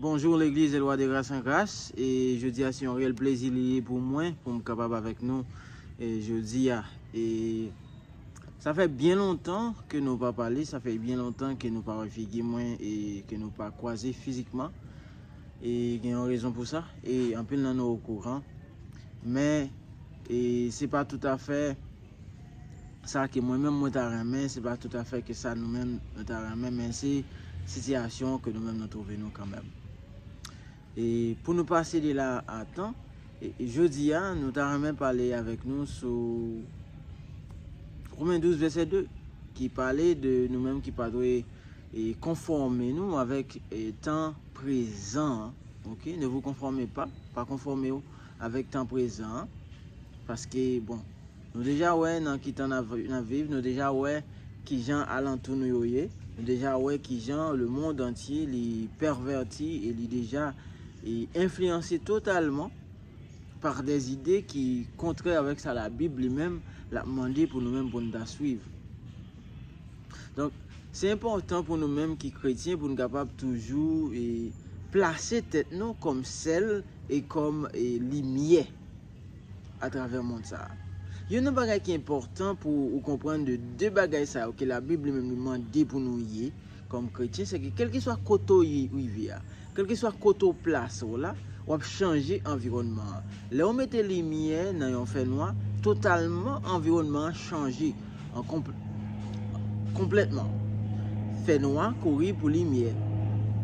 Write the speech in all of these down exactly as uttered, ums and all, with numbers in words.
Bonjou legliz Elwa de Gras an Gras, e jodi a se yon reyèl plezi li ye pou mwen, pou m kapab avèk nou, e jodi a. E sa fè byen lontan ke nou pa pale, sa fè byen lontan ke nou pa wè figi mwen e ke nou pa kwaze fizikman. E gen yon rezon pou sa, e anpil nan nou okouran. Men, e se pa toutafè sa ke mwen menm mwen ta renmen, se pa toutafè ke sa nou menm nou ta renmen, men se sitiyasyon ke nou menm nou twouve nou kanmenm. E pou nou pase de la a tan, e, e jodi a, nou ta renmen pale avèk nou sou Women douz vèsè de, ki pale de nou menm ki pa dwe, e, konfòme nou avèk, e, tan prezan an. Ok? Ne vous conformez pas, pa konfòme w avèk tan prezan an. Paske, bon, nou deja wè nan ki tan n ap, n ap viv, nou deja wè ki jan alantou nou yo ye, nou deja wè ki jan le monde entier li pèvèti e li deja, e, enfliyanse totalman par des idées ki kontrè avèk sa Labib li menm l ap mande pou nou menm pou n ta swiv. Donk, se enpòtan pou nou menm ki kretyen pou n kapab toujou, e, plase tèt nou kòm sèl e kòm, e, limyè atravè mond sa a. Youn nan bagay ki enpòtan pou ou konprann de de bagay sa yo ke Labib li menm li mande pou nou ye kòm kretyen, se ke kèlkeswa kote w ye rive a, kèlkeswa kote w plase w la, w ap chanje anviwònman an. Lè w mete limyè nan yon fènwa, totalman anviwònman an chanje an konp-, konplètman. Fènwa kouri pou limyè.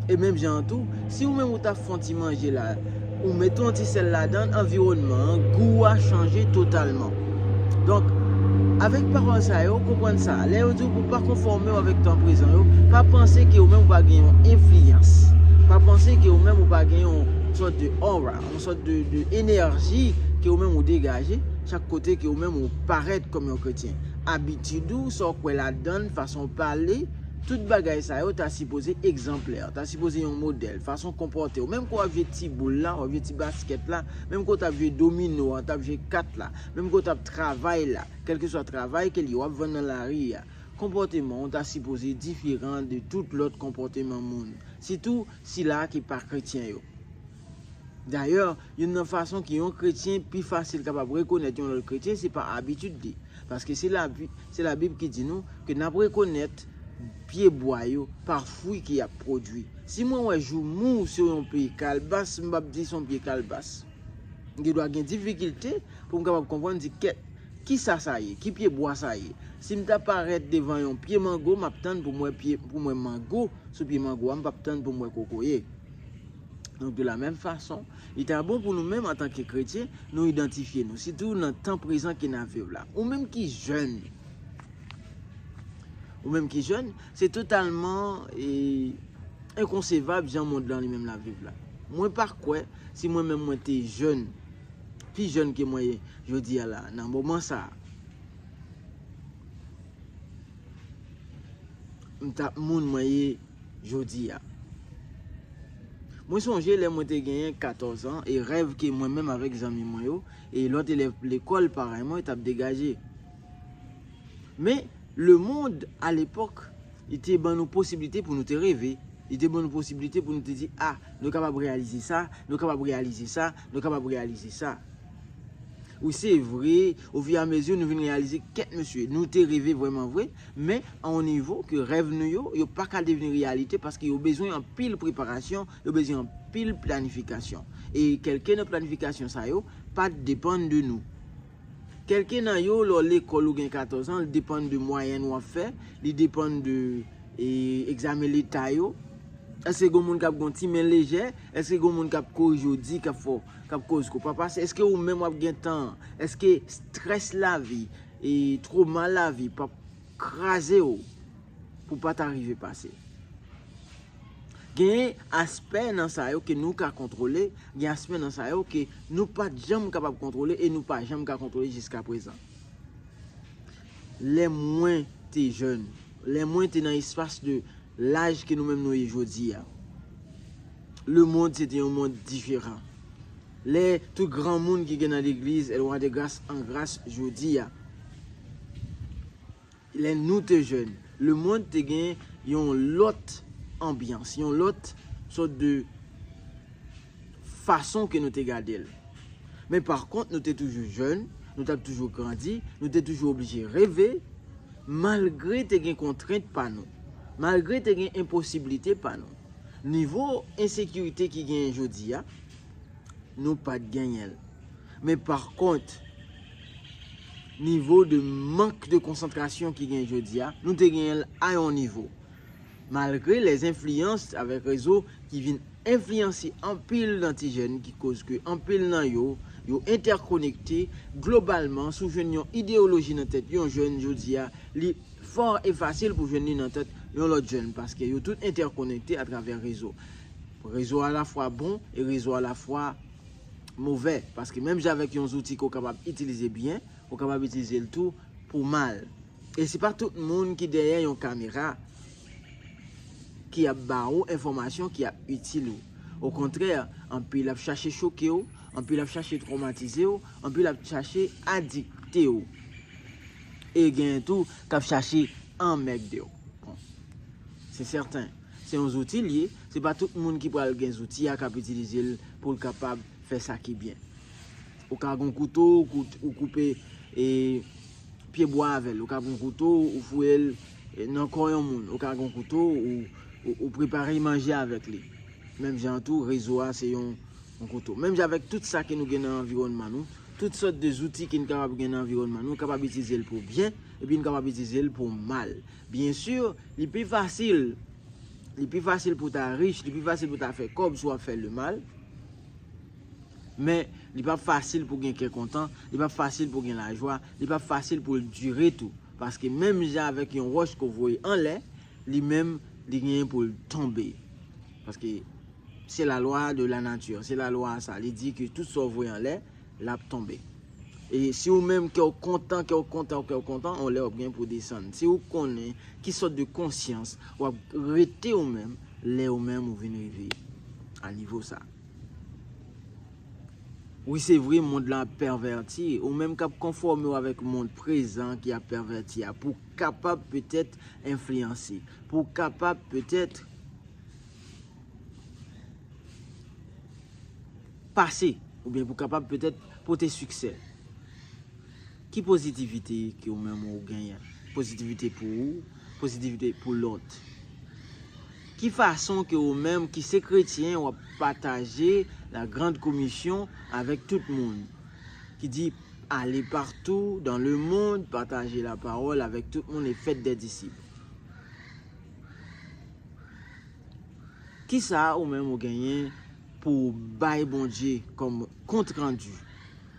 E menm jan an tou, si ou menm ou t ap fè yon ti manje la, ou mete yon ti sèl ladan l, anviwònman an, gou a chanje totalman. Donk, avèk pawòl sa yo, konprann sa, lè yo di w pou w pa konfòme w avèk tan prezan yo, pa panse ke ou menm ou pa gen yon enfliyans. Pa panse ke ou menm ou pa gen yon sòt de aura, yon sòt de, de enèji ke ou menm ou degaje chak kote ke ou menm ou parèt kòm yon kretyen. Abitid ou, sa w kwè ladan l, fason w pale, tout bagay sa yo ta sipoze egzanplè, ta sipoze yon modèl, fason w konpòte w. Menm ke w ap jwe ti boul la, w ap jwe ti baskèt la, menm ke w t ap jwe domino a, w t ap jwe kat la, menm ke w t ap travay la, kèlkeswa travay ke l ye w ap vann nan lari a, konpòteman w ta sipoze diferan de tout lòt konpòteman moun, sitou sila ki pa kretyen yo. Dayè, youn nan fason ki yon kretyen pi fasil kapab rekonèt yon lòt kretyen, se pa abitid li. Paske se Labi-, se Labib ki di nou ke n ap rekonèt pyebwa yo pa fwi ke y ap pwodui. Si mwen wè joumou se yon pye kalbas, m p ap di se yon pye kalbas. M gendwa gen difikilte pou m kapab konprann di kèt, kisa sa ye, ki pyebwa sa ye. Si m ta parèt devan yon pye mango, m ap tann pou m wè pye, pou m wè mango sou pye mango a, m p ap tann pou m wè kokoye. Donk, de la menm fason, li ta bon pou nou menm, antanke kretyen, nou idantifye nou, sitou nan tan prezan ke n ap viv la. Ou menm ki jèn, ou menm ki jèn, se totalman, e, enkonsevab jan mond lan li menm l ap viv la. Mwen pa kwè, si mwen menm mwen te jèn, pi jèn ke mwen ye jodi a la, nan moman sa a, m t ap moun mwen ye jodi a. Mwen sonje lè mwen te genyen katòz an e rèv ke mwen menm avèk zanmi mwen yo e lòt elèv lekòl parèy mwen t ap degaje. Men, lemonn alepòk, li te ban nou posiblite pou nou te reve. Li te ban nou posiblite pou nou te di, a, nou kapab reyalize sa, nou kapab reyalize sa, nou kapab reyalize sa. Wi, se vre, ofiramezi nou vin reyalize, kèt mesye, nou te reve vrèman vre, men a yon nivo ke rèv nou yo, yo pa ka devni reyalite paske yo bezwen anpil preparasyon, yo bezwen anpil planifikasyon. E kèlke nan planifikasyon sa yo pa t depann de nou. Kèlke nan yo, lè w lekòl ou gen katòz an, li depann de mwayèn w ap fè, li depann de, e, egzamen leta yo. Èske gen moun k ap gen yon ti men lejè? Èske gen moun k ap korije w di, k ap fè w, k ap koz ke w pa pase? Èske ou menm w ap gen tan? Èske estrès lavi e twoma lavi p ap kraze w pou w pa ta rive pase? Gen aspè nan sa yo ke nou ka kontwole, gen aspè nan sa yo ke nou pa t janm kapab kontwole e nou pa janm ka kontwole jiskaprezan. Lè mwen te jèn, lè mwen te nan espas de laj ke nou menm nou ye jodi a, lemonn se te yon monn diferan. Lè tout granmoun ki gen nan legliz Elwa de Gras an Gras jodi a, lè nou te jèn, lemonn te gen yon lòt anbyans, yon lòt sòt de fason ke nou te gade l. Men pa kont, nou te toujou jèn, nou t ap toujou grandi, nou te toujou oblije reve, malgre te gen kontrent pa nou, malgre te gen enposiblite pa nou. Nivo ensekirite ki genyen jodi a, nou pa t genyen l. Men pa kont, nivo de mank de konsantrasyon ki genyen jodi a, nou te genyen l a yon nivo. Malgre lèzenfliyans avèk rezo ki vin enfliyanse anpil nan ti jèn, ki koz ke anpil nan yo, yo entèkonekte. Globalman, si w jwenn yon ideyoloji nan tèt yon jèn jodi a, li fò e fasil pou jwenn li nan tèt yon lòt jèn, paske yo tout entèkonekte atravè rezo. Rezo alafwa bon e rezo alafwa movè, paske menm jan avèk yon zouti ke w kapab itilize byen, ou kapab itilize l tou pou mal. E se pa tout moun ki dèyè yon kamera ki ap ba ou enfòmasyon ki ap itil ou. Okontrè, anpil ap chache choke w, anpil ap chache twomatize w, anpil ap chache adikte w. E gen tou k ap chache anmègde w. Bon, se sèten, se yon zouti l ye, se pa tout moun ki pral gen zouti a k ap itilize l pou l kapab fè sa ki byen. Ou ka gon kouto, ou kout-, ou koupe, e, pyebwa avè l. Ou ka gon kouto, ou fouye l, e, nan kò yon moun. Ou ka gon kouto, ou, ou, ou prepare manje avèk li. Menm jan tou, rezo a se yon, yon kouto. Menm jan avèk tout sa ke nou gen nan anviwònman nou, tout sòt de zouti ke n kapab gen nan anviwònman nou, nou kapab itilize l pou byen, epi n kapab itilize l pou mal. Byen si, li pi fasil, li pi fasil pou w ta rich, li pi fasil pou w ta fè kòb si w ap fè lemal. Men, li p ap fasil pou gen kè kontan, li p ap fasil pou gen lajwa, li p ap fasil pou l dire tou. Paske menm jan avèk yon wòch ke w voye anlè, li menm, li genyen pou l tonbe. Paske se la lwa de la nati, se la lwa a sa. Li di ke tout sa w voye anlè, l ap tonbe. E si ou menm kè w kontan, kè w kontan, kè w kontan, yon lè w ap gen pou desann. Si ou konnen ki sòt de konsyans w ap rete ou menm, lè ou menm ou vin rive a nivo sa. Wi, se vre, mond lan ap pèvèti. Ou menm k ap konfòme w avèk mond prezan ki ap pèvèti a, pou w kapab petèt enfliyanse, pou w kapab petèt pase, oubyen pou w kapab petèt pote siksè. Ki pozitivite ke ou menm ou genyen? Pozitivite pou ou, pozitivite pou lòt. Ki fason ke ou menm ki se kretyen w ap pataje la grande commission avèk tout moun, ki di, allez partout dans le monde, partagez la parole avec tout le monde et faites des disciples. Kisa ou menm ou genyen pou w bay Bondye kòm kontrandi,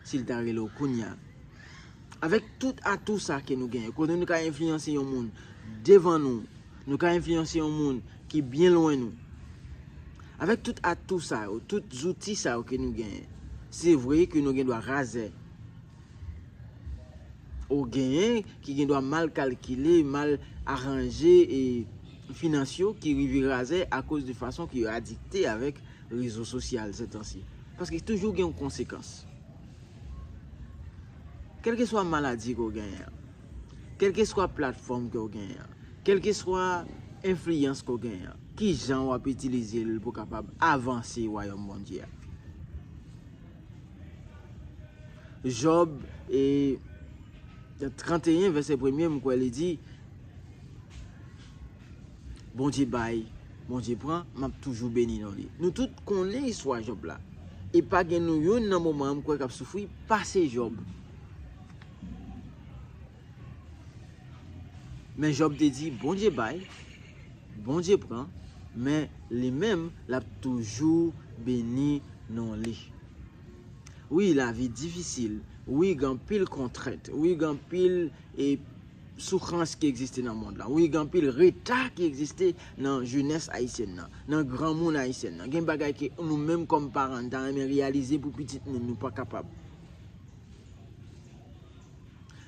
si l ta rele w kounye a? Avèk tout atou sa ke nou genyen, kote nou ka enfliyanse yon moun devan nou, nou ka enfliyanse yon moun ki byen lwen nou. Avèk tout atou sa yo, tout zouti sa yo ke nou genyen, se vre ke nou gen dwa razè. Ou genyen ki gen dwa mal kalkile, mal aranje e finans yo, ki rive razè akoz de fason ke yo adikte avèk rezo sosyal sètansi. Paske toujou gen yon konsekans. Kèlkeswa maladi ke w genyen an, kèlkeswa platfòm ke w genyen an, kèlkeswa enfliyans ke w genyen an, ki jan w ap itilize l pou w kapab avanse wayòm Bondye a? Jòb, e, tranteyen, vèsè premye, m kwè li di, Bondye bay, Bondye pran, m ap toujou beni non li. Nou tout konnen istwa Jòb la. E pa gen nou youn nan moman an, m kwè, k ap soufri pase Jòb. Men Jòb te di, Bondye bay, Bondye pran, men li menm, l ap toujou beni non li. Wi, lavi difisil. Wi, gen anpil kontrent. Wi, gen anpil, e, soufrans ki egziste nan mond lan. Wi, gen anpil reta ki egziste nan jenès ayisyèn nan, nan granmoun ayisyèn nan. Gen bagay ke nou menm kòm paran, n ta renmen reyalize pou pitit nou, nou pa kapab.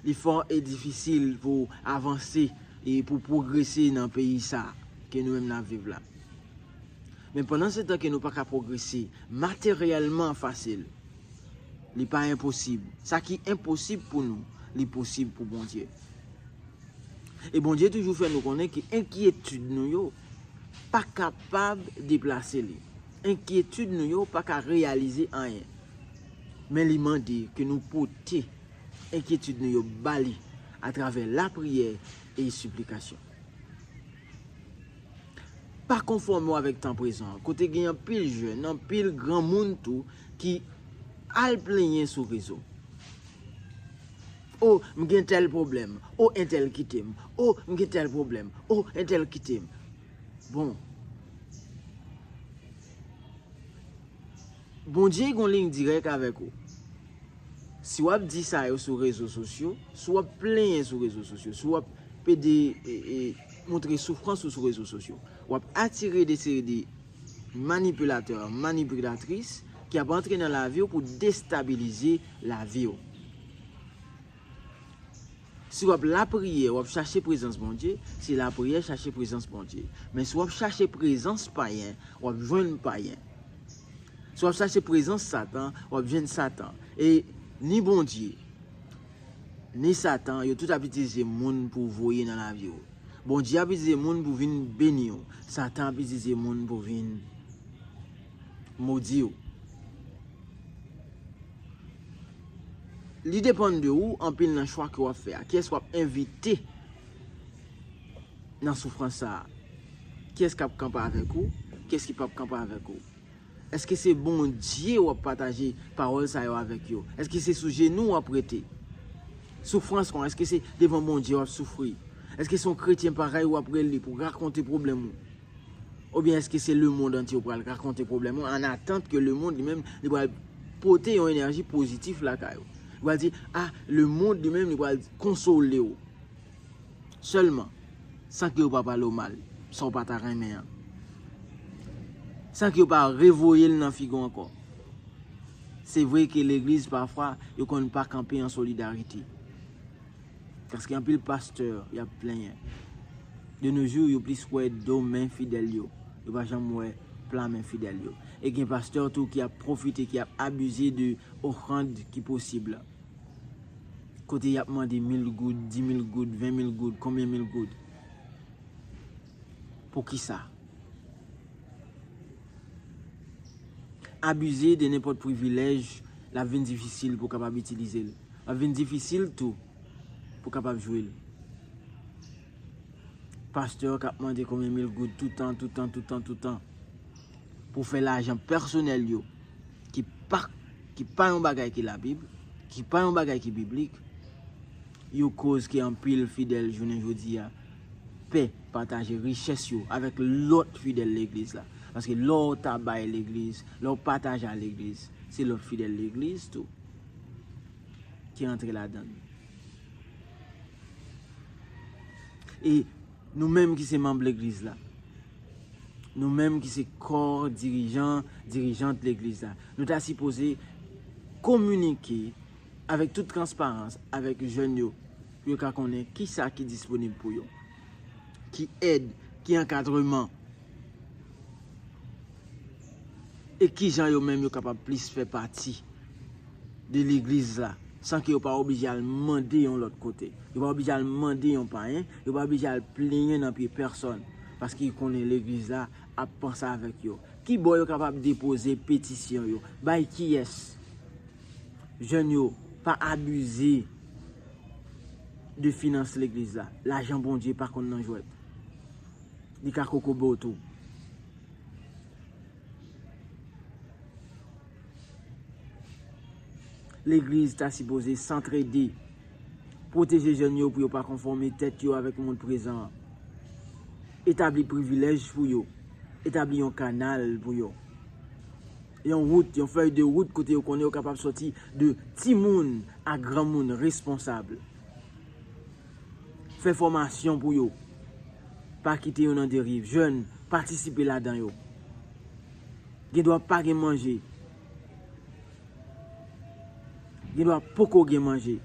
Li fò e difisil pou avanse e pou pwogrese nan peyi sa ke nou menm n ap viv la. Men pandan se tan ke nou pa ka pwogrese materyèlman fasil, li pa enposib. Sa ki enposib pou nou, li posib pou Bondye. E Bondye toujou fè nou konnen ke enkyetid nou yo pa kapab deplase li. Enkyetid nou yo pa ka reyalize anyen. Men li mande ke nou pote enkyetid nou yo ba li atravè lapriyè e siplikasyon. Pa konfòme w avèk tan prezan an, kote gen anpil jèn, anpil granmoun tou ki al plenyen sou rezo. O, m gen tèl pwoblèm. O, entèl kite m. O, m gen tèl pwoblèm. O, entèl kite m. Bon. Bondye gen yon liy dirèk avèk ou. Si w ap di sa yo sou rezo sosyo, si w ap plenyen sou rezo sosyo, si w ap pede e, e, montre soufrans ou sou rezo sosyo, w ap atire de seri de manipilatè, manipilatris ki ap antre nan lavi w pou destabilize lavi w. Si w ap lapriyè, w ap chache prezans Bondye, se lapriyè chache prezans Bondye. Men si w ap chache prezans payen, w ap jwenn payen. Si w ap chache prezans Satan, w ap jwenn Satan. E ni Bondye, ni Satan, yo tout ap itilize moun pou voye nan lavi w. Bondye ap itilize moun pou vin beni w. Satan ap itilize moun pou vin modi w. Li depann de ou anpil nan chwa ke w ap fè a. Kiyès w ap envite nan soufrans sa a? Kiyès k ap kanpe avèk ou? Kiyès ki p ap kanpe avèk ou? Èske se Bondye w ap pataje pawòl sa yo avèk yo? Èske se sou jenou w ap rete? Soufrans kon, èske se devan Bondye w ap soufri? Èske se yon kretyen parèy w ap rele pou rakonte pwoblèm ou? Oubyen èske se lemonn antye w pral rakonte pwoblèm ou, an atant ke lemonn li menm, li pral pote yon enèji pozitif lakay ou? Li pral di, a, lemonn li menm, li pral konsole w. Sèlman, san ke yo pa pale w mal, sa w pa ta renmen an. San ke yo pa revoye l nan figi w ankò. Se vre ke legliz, pafwa, yo konn pa kanpe an solidarite. Paske anpil pastè, y ap plenyen. De nos jours, yo plis wè do men fidèl yo. Yo pa janm wè pla men fidèl yo. E gen pastè tou ki ap pwofite, ki ap abize de ofrann ki posib. Kote y ap mande mil goud, di mil goud, ven mil goud, konbyen mil goud? Poukisa? Abize de nenpòt privilèj, l ap vin difisil pou w kapab itilize l. L ap vin difisil tou pou w kapab jwe l. Pastè k ap mande konbyen mil goud toutan, toutan, toutan, toutan, pou fè lajan pèsonèl yo, ki pa, ki pa yon bagay ki Labib, ki pa yon bagay ki biblik, yo koz ke anpil fidèl jounen jodi a pè pataje richès yo avèk lòt fidèl legliz la. Paske lè w ta bay legliz, lè w pataje a legliz, se lòt fidèl legliz tou ki rantre ladan l. E nou menm ki se manm legliz la, nou menm ki se kò dirijan, dirijant legliz la, nou ta sipoze kominike avèk tout transparans avèk jèn yo, pou yo ka konnen kisa ki disponib pou yo, ki èd, ki ankadreman, e kijan yo menm yo kapab plis fè pati de legliz la, san ke yo pa oblije al mande yon lòt kote. Yo pa oblije al mande yon payen, yo pa oblije al plenyen nan pye pèsòn, paske yo konnen legliz la ap panse avèk yo. Ki bò yo kapab depoze petisyon yo? Bay kiyès? Jèn yo, pa abize de finans legliz la. Lajan Bondye pa konn nan jwèt. Li ka kokobe w tou. Legliz ta sipoze santrede, pwoteje jèn yo pou yo pa konfòme tèt yo avèk mond prezan an. Etabli privilèj pou yo, etabli yon kanal pou yo. Yon wout, yon fèy de wout kote yo konnen yo kapab sòti de timoun a granmoun responsab. Fè fòmasyon pou yo. Pa kite yo nan deriv. Jèn, patisipe ladan yo. Gen dwa pa gen manje. Gen dwa poko gen manje.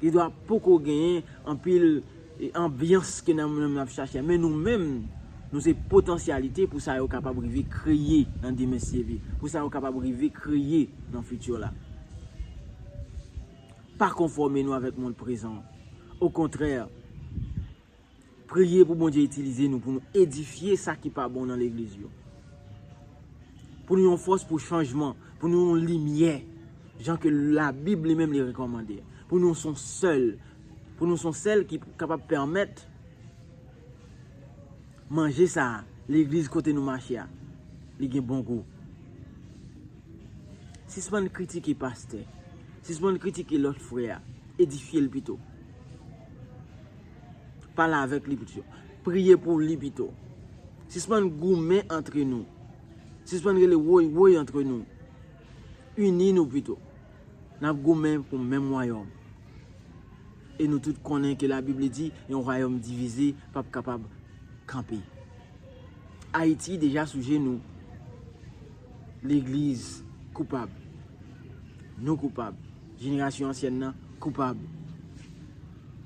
Gen dwa poko genyen anpil, e, anbyans ke nan menm n ap chache. Men nou menm, nou se potansyalite pou sa yo kapab rive kreye nan demen si Dye vle. Pou sa yo kapab rive kreye nan fiti la. Pa konfòme nou avèk mond prezan an. Okontrè, priye pou Bondye itilize nou pou nou edifye sa ki pa bon nan legliz yo. Pou nou yon fòs pou chanjman, pou nou yon limyè, jan ke Labib li menm li rekòmande. Pou nou son sèl, pou nou son sèl ki kapab pèmèt manje sa a, legliz kote nou mache a, li gen bon gou. Sispann kritike pastè, sispann kritike lòt frè a, edifye l pito. Pale avèk li pito. Priye pou li pito. Sispann goumen antre nou. Sispann rele woy woy antre nou. Ini nou pito. N ap goumen pou menm wayòm. E nou tout konnen ke Labib li di, yon wayòm divize p ap kapab kanpe. Ayiti deja sou jenou. Legliz koupab. Nou koupab. Jenerasyon ansyèn nan koupab.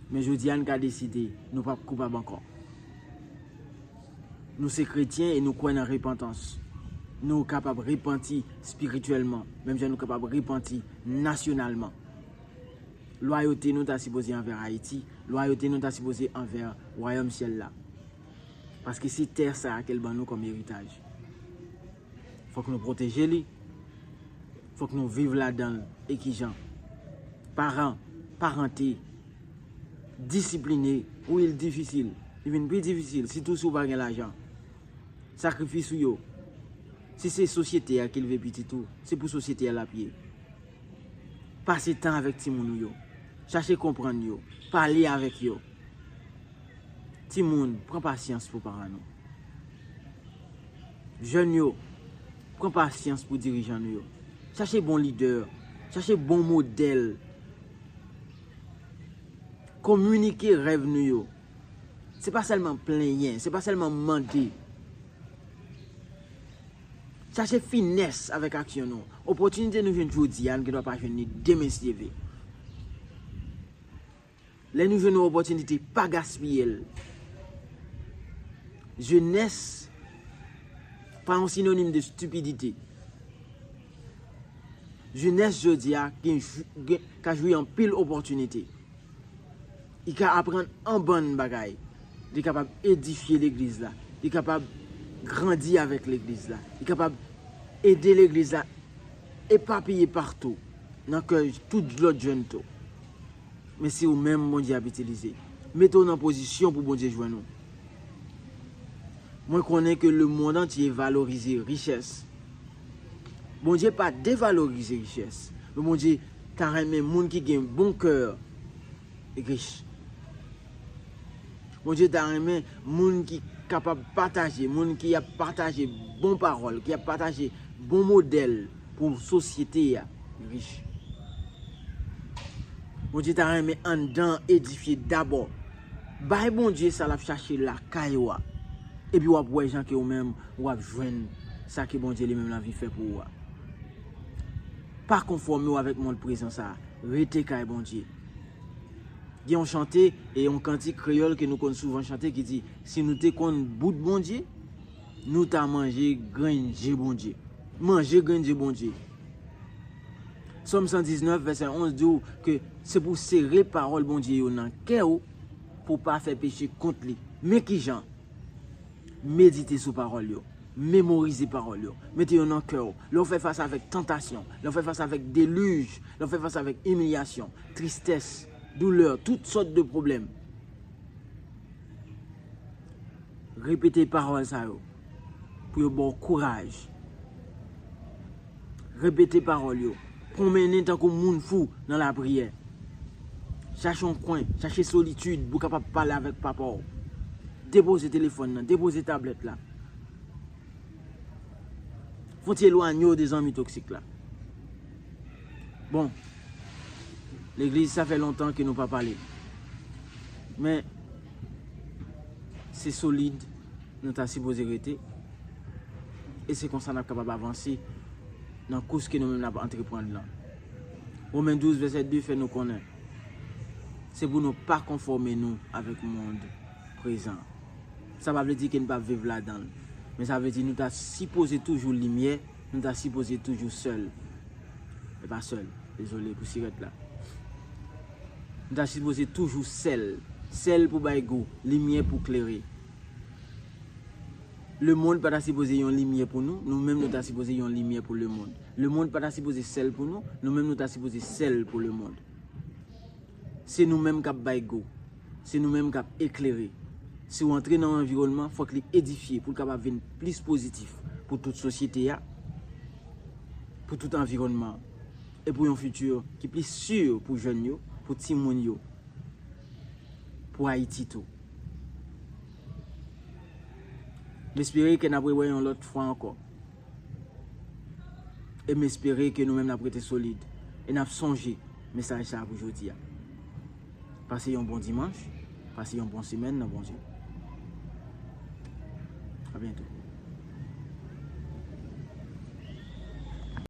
Men jodi a, n ka deside, nou p ap koupab ankò. Nou se kretyen e nou kwè nan repantans. Nou kapab repanti espirityèlman, menm jan nou kapab repanti nasyonalman. Lwayote nou ta sipoze anvè Ayiti, lwayote nou ta sipoze anvè wayòm syèl la. Paske se tè sa a ke l ban nou kòm eritaj. Fòk nou pwoteje li. Fòk nou viv ladan l. E kijan? Paran, parante, disipline. Wi, l difisil. Li vin pi difisil, sitou si w pa gen lajan. Sakrifis ou yo. Si se sosyete a ki leve pitit ou, se pou sosyete a l ap ye. Pase tan avèk timoun ou yo. Chache konprann yo. Pale avèk yo. Timoun, pran pasyans pou paran nou. Jèn yo, pran pasyans pou dirijan nou yo. Chache bon lidè, chache bon modèl. Kominike rèv nou yo. Se pa sèlman plenyen, se pa sèlman mande. Chache finès avèk aksyon nou. Opòtinite nou jwenn jodi a, nou gendwa pa jwenn li demen si Dye vle. Lè nou jwenn yon opòtinite, pa gaspiye l. Jenès pa yon sinonim de stipidite. Jenès jodi a gen, gen, ka jwi anpil opòtinite. Li ka aprann an bann bagay. Li kapab edifye legliz la. Li kapab grandi avèk legliz la. Li kapab ede legliz la epapiye patou nan kè tout lòt jèn tou. Men se ou menm Bondye ap itilize. Mete w nan pozisyon pou Bondye jwenn ou. Mwen konnen ke lemonn antye valorize richès. Bondye pa devalorize richès. Men Bondye ta renmen moun ki gen bon kè rich. Bondye ta renmen moun ki kapab pataje, moun ki ap pataje bon pawòl, ki ap pataje bon modèl pou sosyete a rich. Bondye ta renmen anndan edifye dabò. Bay Bondye sa l ap chache lakay ou a. Epi w ap wè jan ke ou menm w ap jwenn sa ke Bondye li menm l anvi fè pou ou a. Pa konfòme w avèk mond prezan sa a. Rete kay Bondye. Gen yon chante e yon kantik kreyòl ke nou konn souvan chante ki di, si nou te konn bout Bondye, nou ta manje grenn je Bondye. Manje grenn je Bondye. Sòm san diznèf, vèsè onz di w ke se pou w sere pawòl Bondye yo nan kè w, pou w pa fè peche kont li. Men kijan? Medite sou pawòl yo. Memorize pawòl yo. Mete yo nan kè w. Lè w fè fas avèk tantasyon, lè w fè fas avèk delij, lè w fè fas avèk imilyasyon, tristès, doulè, tout sòt de pwoblèm, repete pawòl sa yo pou yo ba w kouraj. Repete pawòl yo. Pwomennen tankou moun fou nan lapriyè. Chache yon kwen, chache solitid pou w kapab pale avèk Papa w. Depoze telefòn nan, depoze tablèt la. Fon ti elwanye w de zanmi toksik la. Bon, legliz, sa fè lontan ke nou pa pale. Men, se solid nou ta sipoze rete. E se konsa n ap kapab avanse nan kous ke nou menm n ap antreprann lan. Women douz, vèsè de fè nou konnen, se pou nou pa konfòme nou avèk mond prezan. Sa pa vle di ke n p ap viv ladan l. Men sa vle di nou ta sipoze toujou limyè, nou ta sipoze toujou sèl. E pa sèl, dezole pou sirèt la. Nou ta sipoze toujou sèl. Sèl pou bay gou, limyè pou klere. Lemonn pa ta sipoze yon limyè pou nou, nou menm nou ta sipoze yon limyè pou lemonn. Lemonn pa ta sipoze sèl pou nou, nou menm nou ta sipoze sèl pou lemonn. Se nou menm k ap bay gou. Se nou menm k ap eklere. Si w antre nan yon anviwònman, fòk li edifye pou l kapab vin plis pozitif pou tout sosyete a, pou tout anviwònman an, e pou yon fiti ki plis si pou jèn yo, pou timoun yo, pou Ayiti tou. M espere ke n ap rewè yon lòt fwa ankò. E m espere ke nou menm n ap rete solid. E n ap sonje mesaj sa a pou jodi a. Pase yon bon dimanch, pase yon bon semèn nan Bondye. A byento.